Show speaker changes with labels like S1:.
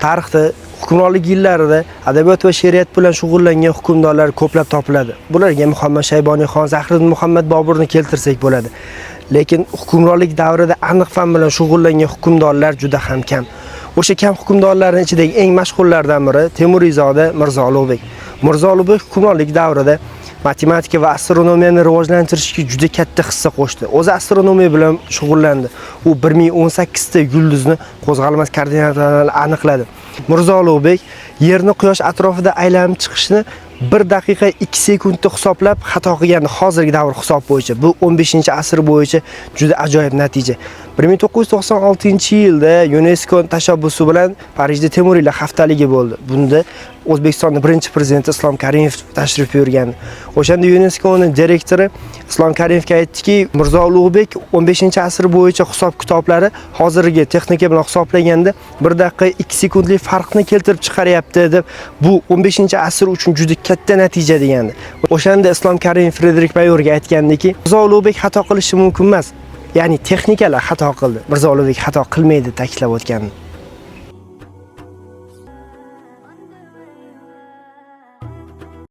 S1: Tarixda hukmronlik yillarida adabiyot va she'riyat bilan shug'ullangan hukmdorlar ko'plab topiladi. Bularga Muhammad Shayboniyxon, Zahiriddin Muhammad Boburni keltirsak bo'ladi. Lekin hukmronlik davrida aniq fan bilan shug'ullangan hukmdorlar juda ham kam. O'sha kam hukmdorlarning ichidagi eng mashhurlardan biri Temuriyzoda Mirzo Ulug'bek. Mirzo Ulug'bek hukmronlik davrida matematika va astronomiyani rivojlantirishga juda katta hissa qo'shdi. O'zi astronomiya bilan shug'ullandi. U 1018 ta yulduzni qo'zg'almas koordinatalarini aniqladi. Mirzo Ulug'bek Yerni quyosh atrofida aylanib chiqishni 1 daqiqa 2 sekundda hisoblab xato qilgandi hozirgi davr hisob bo'yicha. Bu 15-asr bo'yicha juda ajoyib natija. 1996-yilda UNESCO tashabbusi bilan Parijda Temuriylar haftaligi bo'ldi. Bunda O'zbekistonning birinchi prezidenti Islom Karimov tashrif buyurgandi. O'shanda UNESCOning direktori Islom Karimovga aytdiki, Mirzo Ulug'bek 15-asr bo'yicha hisob-kitoblari hozirgi texnika bilan hisoblaganda 1 daqiqa 2 sekundlik farqni keltirib chiqaryapti deb, bu 15-asr uchun juda katta natija degandi. O'shanda Islom Karimov Frederik Mayorga aytgandiki, Mirzo Ulug'bek xato qilishi mumkin emas. Ya'ni texnikalar xato qildi. Mirzo Ulug'bek xato qilmaydi ta'kidlab o'tgandi.